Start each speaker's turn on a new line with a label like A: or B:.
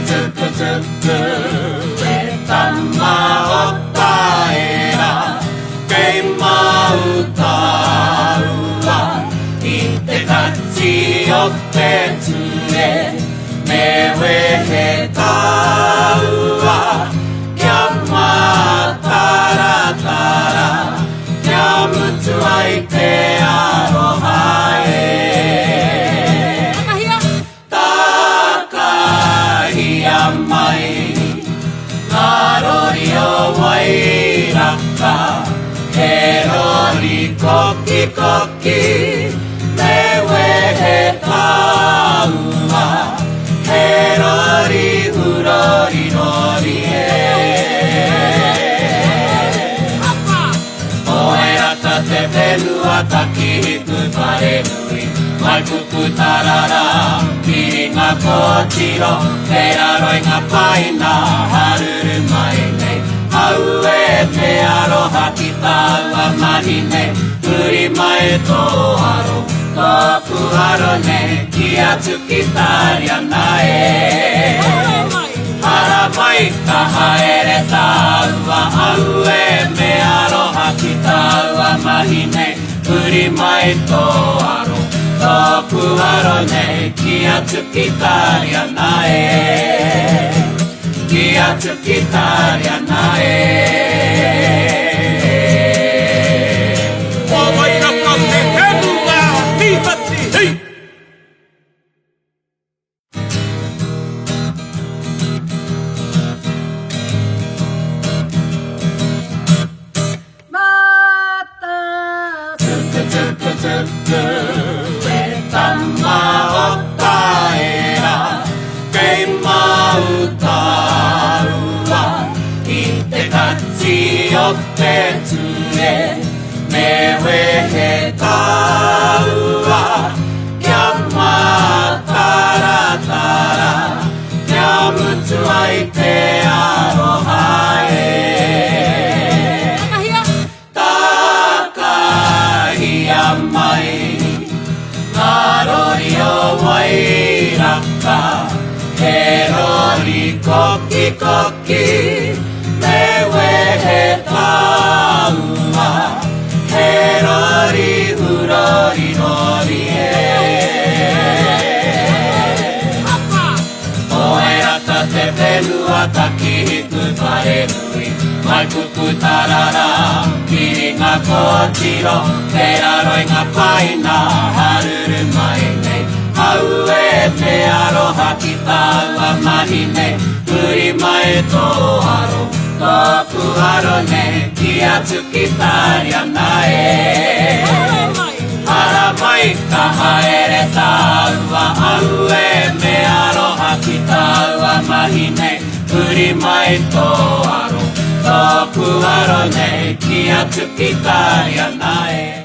A: Tuku tuku e tama o Taera Kei mau tāua i te kati o te ture Me wehe tāua kia mātaratara Kia mutu ai te aroha e Takahia mai ngā rori o Wairaka, he rori kokikoki, me wehe tāua, he rori hurorirori e. Oerata te whenua takihiku wharenui, Waikuku tarara, Piringa kōtiro, Te raroinga paina, Haruru mai nei. Aue te aroha ki tāua mahi nei, Huri mai tō aro, tōku aro nei, Ki atu ki Tāriana e. Haramai ka haere tāua, Aue me aroha ki tāua mahi nei, Huri mai tō aro, tōku aro nei, Ki atu ki Tāriana e. Ki atu ki Tāriana e.
B: Ko Wairaka te whenua, Tīwhati, hei!
A: Mata Tuku tuku tuku e tama o Taera Kei mau tāua i te kati o te ture Me wehe tāua kia mātaratara Kia mutu ai te aroha e. Takahia mai ngā rori o Wairaka, he rori kokikoki, me wehe tāua, he rori hurorirori e. Oerata te whenua takihiku wharenui, Waikuku tarara, Piringa kōtiro, Te raroinga paina, Haruru mai nei. Aue te aroha ki tāua mahi nei, Huri mai tō aro, tōku aro nei, Ki atu ki Tāriana e. Haramai ka haere tāua, Aue me aroha ki tāua mahi nei, Huri mai tō aro, tōku aro nei, Ki atu ki Tāriana e.